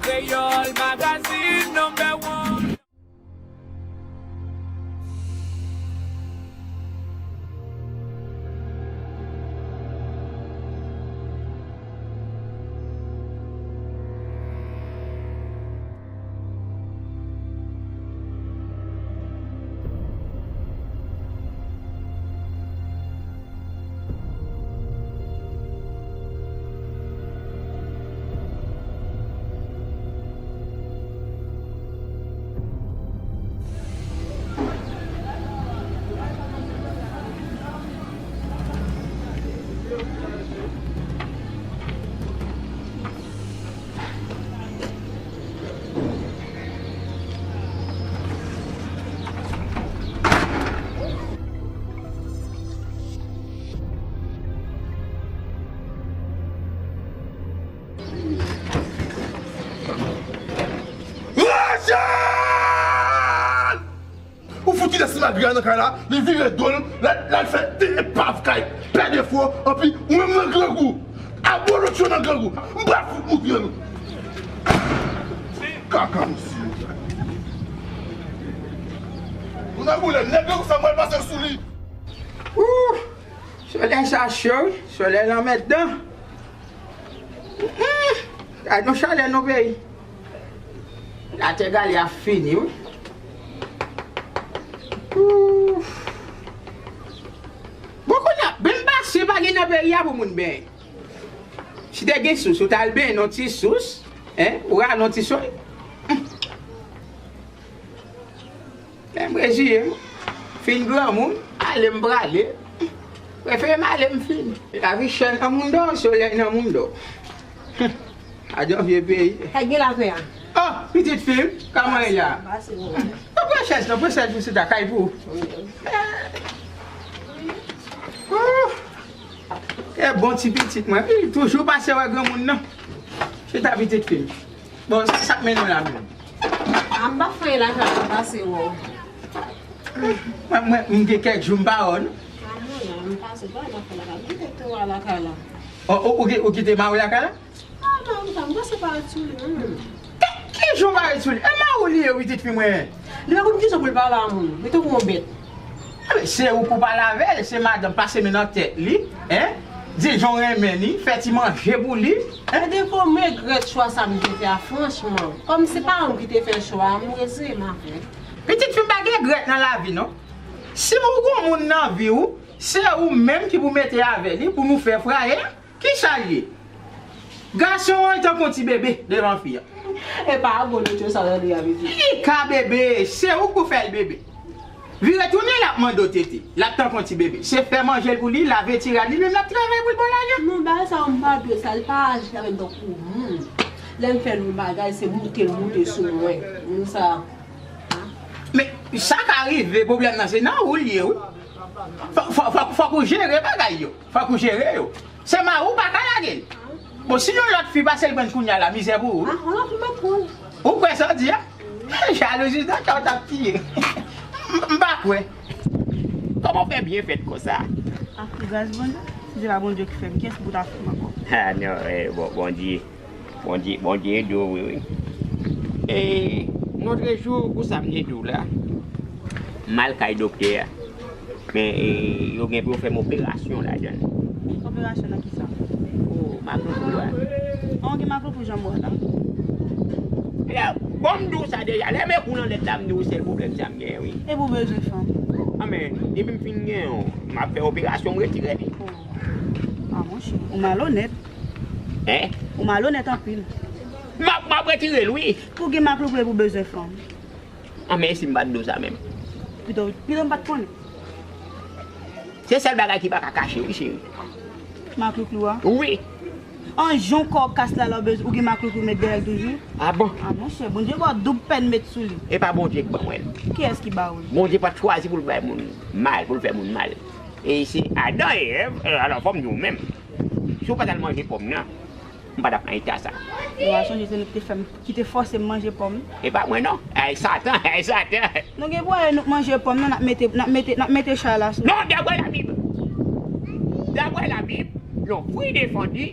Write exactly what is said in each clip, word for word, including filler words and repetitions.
Kreyòl Magazine number one. Rachel! Ou fout kite Simagri a nan kay la, li vire do l, l al, l al fè de epav kay pè defo, anpi ou menm nan grangou. Abolotcho nan grangou. M pral fout moutre nou. Kaka, mesye. Moun nan boule, nèg grangou sa, mwen pase sou li. Ooh! Solèy sa cho, wi. Solèy lanmèdan. Mm-mm. Gad yon chalè nan peyi. Latè gale ap fini, wi. Ooh. Bon, kounye a, menm basyen pa gen nan peyi a pou moun benyen. Si te gen sous, ou t al benyen nan ti sous, en, ou rale yon ti solèy. Men m reziye m. Fin granmoun, ale m prale. Prefere m ale m fini. Lavi chè nan moun dò, solèy nan moun dò. Adan vye peyi. Sa k gen la frè a? Oh, pitit fi m, kòman w ye a? Pase, pase, bon. Pran chèz lan, pran chèz lan, chita kay pou ou. Wi. Oh, e bon ti pitit mwen. Wi, toujou pase wè granmoun nan. Chita pitit fi m. Bon, sa, sa k mennen w la menm? A, m pa fè anyen lakay la, m pase wè w. Mwen, mwen, m gen kèk jou m pa wè w, non? A, non, non, m pase, pa anyen m ap fè lakay la. M kite Toro a lakay la. O, o, ou ki-, ou kite mari w lakay la? A, non, m pa, m pase pa ret sou li, menm. Ki, ki jan w pa ret sou li? E mari w li ye, wi, pitit fi mwen. Li pa konn kisa pou l pale a moun. Li tankou yon bèt. Ebyen, se ou pou pale avè l, se madanm pase men nan tèt li, en? Di l jan w renmen li, fè ti manje pou li, en? Gen de fwa m regrèt chwa sa m te fè a, franchman. Kòm se pa ou ki te fè chwa a, m reziye m avè l. Pitit fi m, pa gen regrèt nan lavi, non. Si ou gon moun nan vi w, se ou menm ki pou mete avè li pou nou fè fraye. Kisa l ye? Gason an tankou yon ti bebe devan fi an. E pa abolotcho sa w tande a, pitit. Li ka bebe, se ou k pou fè l bebe. Vire tounen, l ap mande w tete. L ap tankou yon ti bebe. Se fè manje l pou li, lave ti rad li, menm l ap travay pou l ba w lajan. Non, bagay sa yo m pa dwe sa, li pa aji avè m tankou moun. Lè m fè l yon bagay, se moute l moute sou mwen. Moun sa. Men, sa ka rive, pwoblèm nan se nan ou l ye, wi. Fò, fò, fò, fòk ou jere bagay yo. Fòk ou jere yo. Se mari w pa ka lage l. Bon, si yon lòt fi pase l pran l kounye a la, mizè pou ou. A, yon lòt fi m ap pran l. Ou kwè sa w di a? Jalouzi nan kè w t ap tiye. M, m pa kwè. Kòman w fè byen fèt konsa? A, gras Bondye. Si se pa Bondye ki fè m, kiyès ki pou ta fè m ankò? A, non, eh, bon, Bondye. Bondye, Bondye ede w, wi, wi. E, lòtrejou, pou sa m te di w la, m al kay doktè a. Men, e, yo gen pou yo fè m operasyon ladan l. Operasyon nan kisa? O, maklouklou a. An, w gen maklouklou jan m wè w la? E, bon, m di w sa deja. Lè m ekou nan lèt la, m di w sèl pwoblèm sa m genyen, wi. Epi w bezwen fanm? A, men, depi m fin gen yon, m ap fè operasyon, m retire li. O. A, monchè, ou malonèt. Hein? Ou malonèt anpil. M ap, m ap retire l, wi. Pou gen maklouklou epi w bezwen fanm. A, men e si m pa t di w sa menm? Pito, pito m pa t konnen. Se sèl bagay ki pa ka kache, wi, cheri. Maklouklou a? Wi. An, jan w kò w kas la, la w bezwen, ou gen maklouklou met dèyè l toujou? A bon? A, monchè, Bondye ba w doub pèn met sou li. E pa Bondye k ban mwen l. Kiyès ki ba w l? Bondye pa t chwazi pou l bay moun mal, pou l fè moun mal. E se Adan e Èv, alò, fò m di w menm. Si w pa t al manje pòm nan, m pa t ap nan eta sa. Ou pa sonje se nou ki te fè m, ki te fòse m manje pòm nan? E pa mwen non. Ay Satan, ay Satan. Nou gen pou wè nou k manje pòm nan, n ap mete, n ap mete, n ap mete chay la sou. Non, daprè Labib. Daprè Labib, yon fwi defandi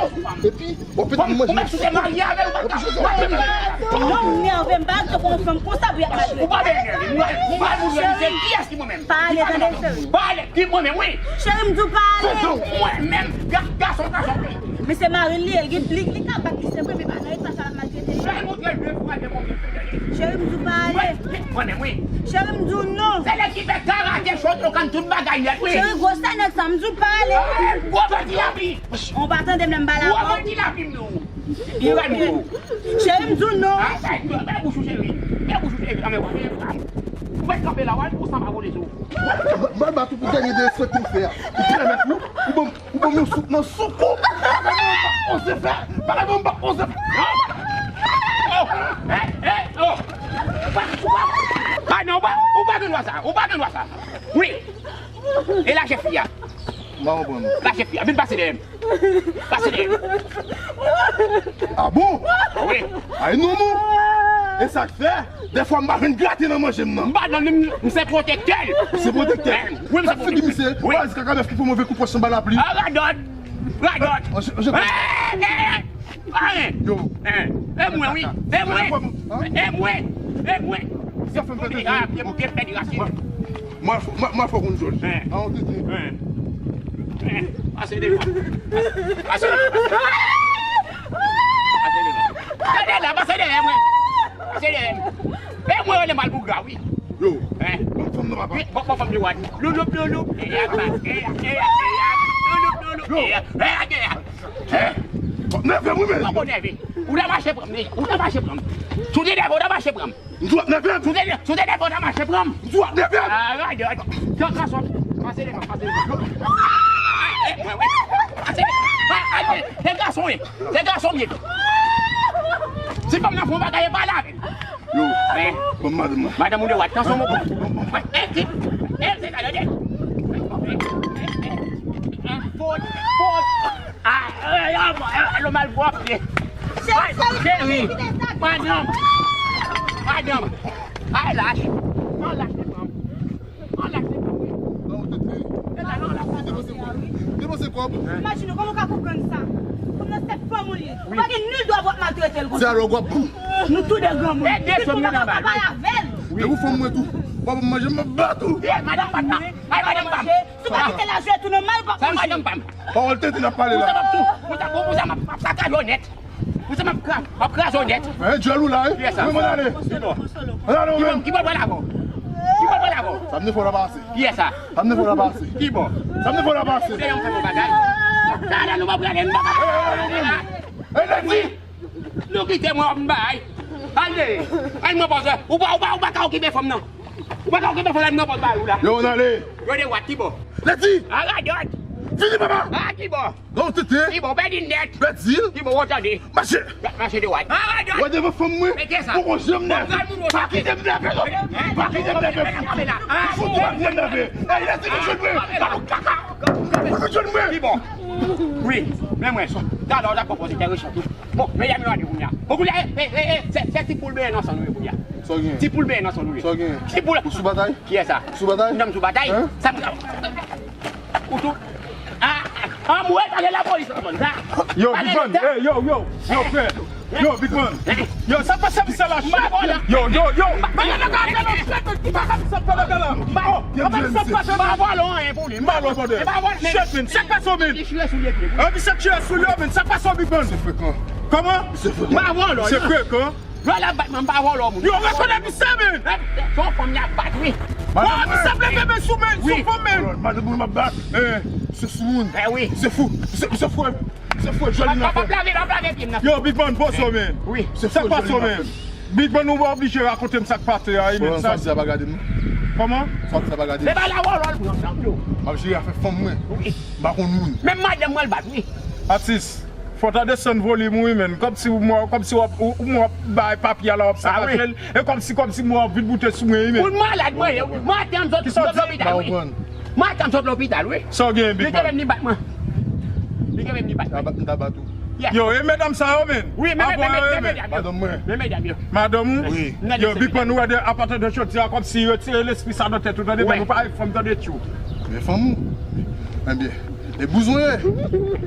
non, sou fanm. Epi, w ap mete manje nan sou fanm. Ou mèt sou te marye avè l, ou pa ka. Non, m nève, m pa t konn fanm konsa pou y ap maltrete. Ou pa bèl nève. Ou pa moun se kiyès ki mwen menm? Pa ale, tande, cheri. Pa ale, ki mwen menm, wi. Cheri, m di w pa ale. Mwen menm, ga-, gason, gason. Men se mari l li ye, li, li, li ka bat li, se vre, men pa nan eta sa l ap maltrete li. Fè l montre l de fwa, de montre l. Cheri, m di w pa ale. Mwen menm, wi. Cheri, m di w non. Se nèg ki fè karate, Shotokan, tout bagay nèt, wi. Cheri, gwosè nèg sa, m di w pa ale. Gwo bandi la, wi. On pa tande m lè m pale avè w. Gwo bandi la, wi, m di w. Gwo bandi. Cheri, m di w non. Ay, ay, fè bouch ou, cheri. Fè bouch ou, cheri. Anmè, wè, fè bouch ou. Ou mèt kanpe la, wè, ou sanba vole sou. Mwen, mwen bat ou pou dènye derespekte ou fè a. Ou pèmèt ou, ou ban m, ou ban m yon souk nan souk ou. Bagay mwen m pa oze fè. Bagay mwen m pa oze fè. Oh! Hey, hey, oh! Ah non, ou pa, ou pa gen dwa sa. Ou pa gen dwa sa. Wi. E la, chèf fi a. M pa konprann. Lache fi a, vin pase dèyè m. Pase dèyè m. Ah bon? Wi. Ay non, non. E sa k fè, dèfwa m pa jwenn grate nan manje m nan. M pa nan li, m se pwotektè l. Se pwotektè. Wi, m se pwotektè. Figi misye, wi. Baz kaka bèf ki fè move kou pwòch anba lapli. Ah, radòt. Radòt. An, je, je... Eh, eh, eh. Yo. Eh, e mwen, wi. E mwen. E mwen. E mwen. Sa fè m pète. Ah, pye m te pèdi rasin. Mwen, mwen, mwen fò konn jòj. Hein. Ah, on tete. Hein. Hein. Pase devan. Pase devan. Pase devan. Gade la, pase dèyè mwen. Pase dèyè mwen. E mwen, yo le mal bougra, wi. Yo. Hein. Bon, fanm nan, papa. Wi, bon, bon, fanm nan, wi. Louloup, louloup. Eya, eya, eya, eya. Louloup, louloup. Yo. Eya, eya, eya. Hein. Bon, nève mwen, men. Papa, nève. Ou ta mache pran m, ou ta mache pran m. Si w te nève, ou ta mache pran m. M di w ap nève m. Si w te, si w te nève, ou ta mache pran m. M di w ap nève m. Ah, radòt. Fè gason. Pase devan, pase devan. Ah, eh, mwen, wi. Pase devan. Ah, ah, eh, se gason, wi. Se gason, wi. Si fanm nan fè yon bagay, e pale avè l. Yo, ban m madanm mwen. Madanm ou de wat, tansyon mwen pran. Eh, ti, eh, se sa, tande. Fòt, fòt. Ah, eh, ah, bon, eh, alo mal pwòp, eh. Cheri, madanm. Madanm. Ay, lach. Non, lach, se pran. An lach se pran, wi. Non, ou te tire. E la, non, la. Depanse kòb. Depanse kòb. Imajine w, kòman w ka konprann sa? Fanm nan se fanm ou li ye. Ou pa gen nil dwa pou w ap maltrete l konsa. Se alò w ap bon. Nou tou de granmoun. E de fanm nan anba l, wi. Wi. Depi w fanm mwen tou. W ap manje, m ap bat ou. Ye, madanm pa m nan. Ay, madanm pa m. Si w pa kite lajè tou nan mal, w ap manje. Sa madanm pa m. Pawòl tete n ap pale la. Pou sa m ap tou. Pou sa, pou sa m ap, ap sakaje w nèt. Pou sa m ap kra-, m ap kraze w nèt. Men dyòl ou la, wi. Kiyès sa? Mwen, mwen ale. Ki bò? Mwen ale, mwen menm. Ki bò, ki bò pral avè w? Ki bò pral avè w? Sa m te fè w la pase. Kiyès sa? Sa m te fè w la pase. Ki bò? Sa m te fè w la pase. Se yon fè yon bagay. Sa la nou pa prale, nou pa prale. Ey, Leti! Nou kite mwen, m bay. Ale. Al mwen poze. Ou pa, ou pa, ou pa ka okipe fanm nan. Ou pa ka okipe fanm nan, m pral ba ou la. Yo, n ale. Yo de wat, ki bò? Leti! A radòt! Vini, papa! A ki bò? Non, tete! Ki bò? Pèdi nèt! Pèdi l! Ki bò, w tande? Mache! Mache de wat. A radòt! Wè devan fanm mwen! Mete sa. Poko janm nève! Pa kite m nève, non! Pa kite m nève! Fouti pa kite m nève! Ey, Leti, vin jwenn mwen! Gade kaka! Vin jwenn mwen! Ki bò? Wi, men mwen, talè w t ap pran pòz entèresan tou. Bon, medam yo ale kounye a. Bon, kounye a, e, e, e, se, se ti poul benyen nan san nou ye kounye a. Sa w gen? Ti poul benyen nan san nou ye. Sa w gen? Ti poul. Ou sou batay? Kiyès sa? Ou sou batay? Non, m sou batay. Hein? Sa m ka. Ou tou. A, a, anmwe, pale lapolis la, man. Sa. Yo, Big Ban, ey, yo, yo, yo, frè. Yo, Big Ban. Yo, sa pase misye la, chèf. Yo, yo, yo. Pale nan gade la, chèf, ki pa ka misye pale la. Oh, papa, misye pase. M pa vòlò anyen pou li. M pa vòlò, brother. Shit, man. Sa pase, man. Li chire sou li, epi. An, misye chire sou li, man. Sa pase, Big Ban. Se frekan. Kòman? Se frekan. M pa vòlò, se frekan. Lè l ap bat mwen, m pa vòlò moun. Yo, rekonèt misye, men. Se yon fanm y ap bat, wi. Madanm mwen. Misye ap leve men sou men, sou fanm, men. Madanm mwen m ap bat. Eh. Se sou moun. Eh wi. Se fou. Se, se fou. Se fou, jòl li nan fè. Pap lave, pap lave pye m nan. Yo, Big Ban, poze w, men. Wi. Se fou, jòl li nan fè. Big Ban, ou pa oblije rakonte m sa k pase a, wi, men. Sa, sa pa gade m. Kòman? Sa, sa pa gade m. Se pa la vòlò l pran, non, yo. M ap jere afè fanm mwen. Wi. M pa konn moun. Menm madanm mwen l bat, wi. Atis. Fò w ta desann volim ou, wi, menn. Kòmsi w mò, kòmsi w ap, ou, ou mò ap bay papye a la, w ap sakaje l. E kòmsi, kòmsi mò ap vin boute sou mwen, wi, menn. Ou malad, mwen, wi. Maten m sot lopital, wi. Maten m sot lopital, wi. Sa w gen, Big Man? Li te menm li bat mwen. Li te menm li bat mwen. M ta bat ou. Yo, e medam sa yo, menn. Wi, men, men, men, men, men, medam yo. Madanm mwen. Men medam yo. Wi. Yo, Big Man, ou wè de, apati de jodi a, kòmsi retire lespri sa nan tèt ou, tande, men nou pa fè m tande tchou. Men fanm ou. Enbyen. E bouzwen ye.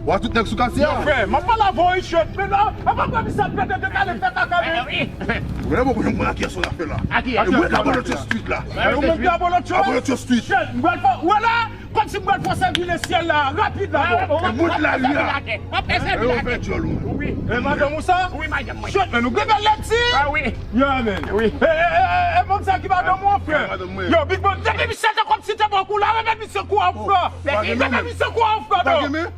Wa tout nèg sou katye a. Yo, frè, m ap pale avè w, Richard. Men non, apa pran misye ap pete de kale fè kaka, men. Ou wè, bon, mwen ak kiyès ou la fè la. Ak kiyès? E mwen k ap abolotcho street la. E ou menm ki abolotcho? Abolotcho street. Shit, m pral fè, wè la, kòmsi m pral fè sèvi lesyèl la, rapid la, bon. E mwen k lari a. M ap fè sèvi la. E ou fè djòl ou. Wi. E madanm ou sa? Wi, madanm mwen. Shit, men nou gen bèl lèd si. A wi. Yeah, man. Wi. E, e, e, e, e, moun sa ki madanm ou, frè? Madanm mwen. Yo, Big Man, depi misye te kòmsi te bò kou la, remèt misye kou a, frè. Remèt misye kou a, frè, non.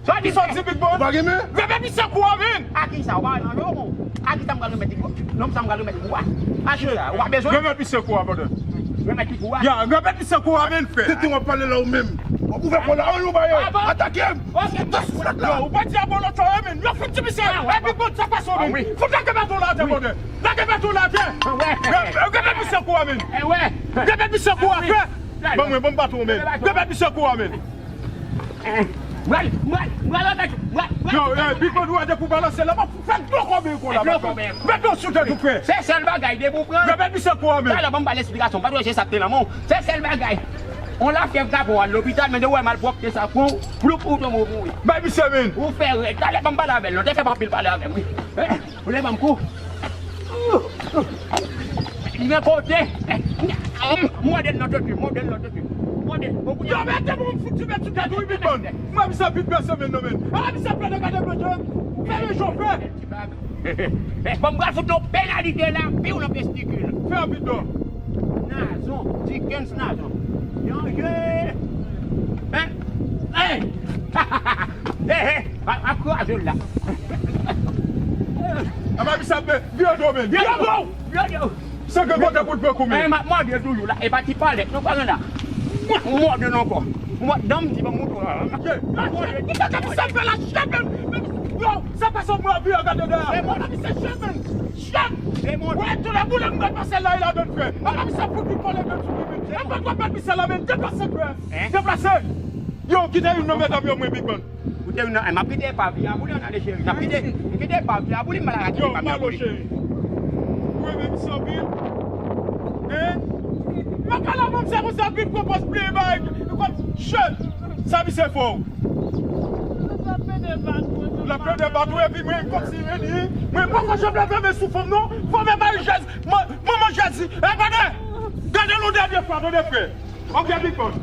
Sa ki sòti, Big Man? Ou pa gen men? Remèt misye kou a, man. A kisa? Ou pa nan lòm ou? A kisa m pral remèt li kou a? Non, sa m pral remèt li kou a. A kisa? Ou pa bezwen? Remèt misye kou a, brother. Remèt li kou a? Ya, remèt misye kou a, man, frè. Tete w ap pale la ou menm. W ap ouvè kò la, ann ou ba yo. Atake m. Yo, ou pa di abolotcho, man. Yo, fout ti misye. E Big Man, sa pase w, man. Fout lage baton la atè, brother. Lage baton la atè. Remèt misye kou a, man. Remèt misye kou a, frè. Ban mwen, ban m baton, man. Remèt misye kou a, man. Mwen, mwen, mwen, mwen, mwen, mwen. Yo, eh, Big Man, ou wè depi w balanse la, m ap fè dlo konbyen kou la, patwon. Met dlo sou tèt ou, frè. Se sèl bagay, depi w pran. Remèt misye kou a, men. Talè, ban m ba l esplikasyon, patwon, se sa k te nan men w. Se sèl bagay. On lafyèv ka pran w al lopital, men depi w wè malpwòpte sa pran w, ploup, ou tonbe, ou mouri. Bay misye, men. Ou fè rèd. Talè, ban m pale avè l, non, te fè m anpil pale avè m, wi. Eh, ou lè ban m kou. Li gen kote. Mòde l nan tete, mòde l nan tete. Mòde l. Yo, mete bon fout ti bèt sou tèt ou, wi, Big Man. Mwen, misye vin pèse men non, men. A, misye pèse gade blo je. Fè le chofè. Bon, m pral fout yon penalite la, piw nan testikil. Fè rapid non. Nazon, Dickens Nazon. Yon je. Hein? Hey! Hey, hey! A, a kraze l la. Apa misye ap vire do, men. Vire do! Vire do! Se ke kote pou l pran kou, men. M ap mòde toujou la. E pa ti palèt, non, pa gen la. Mòde non ankò. Mòde, dan m di, ban m moutre w la. Kisa misye ap fè la, chèf, men? Yo, sa pa sa mwen anvi gade dèyè. Se mòde. Misye chèf, men. Chèf! Se mòde. Wè, tou la boule m pral pase la, la donn frè. Apa misye fout li kole men sou li, men. E pa twò pèt misye la, men. Deplase, frè. Deplase. Yo, kite youn nan medam yo, mwen, Big Man. Koute, non, m ap kite epav li a pou li, ann ale, cheri. M ap kite, m kite epav li a pou li, m pral kite epav li a pou li. Yo, Malo, cheri. Ou renmen misye anpil? Hein? Mwen ka la, mwen, se konsa, vin pran pòz plen bagay. Kòm, chèf, sa misye fè w. L ap pede bat ou, epi mwen, kòmsi, men, li, mwen, pa fò janm leve men sou fanm, non. Fanm e bay jèz, man-, manman jèz. E, gade! Gade l yon dènye fwa, tande, frè. Ok, Big Man.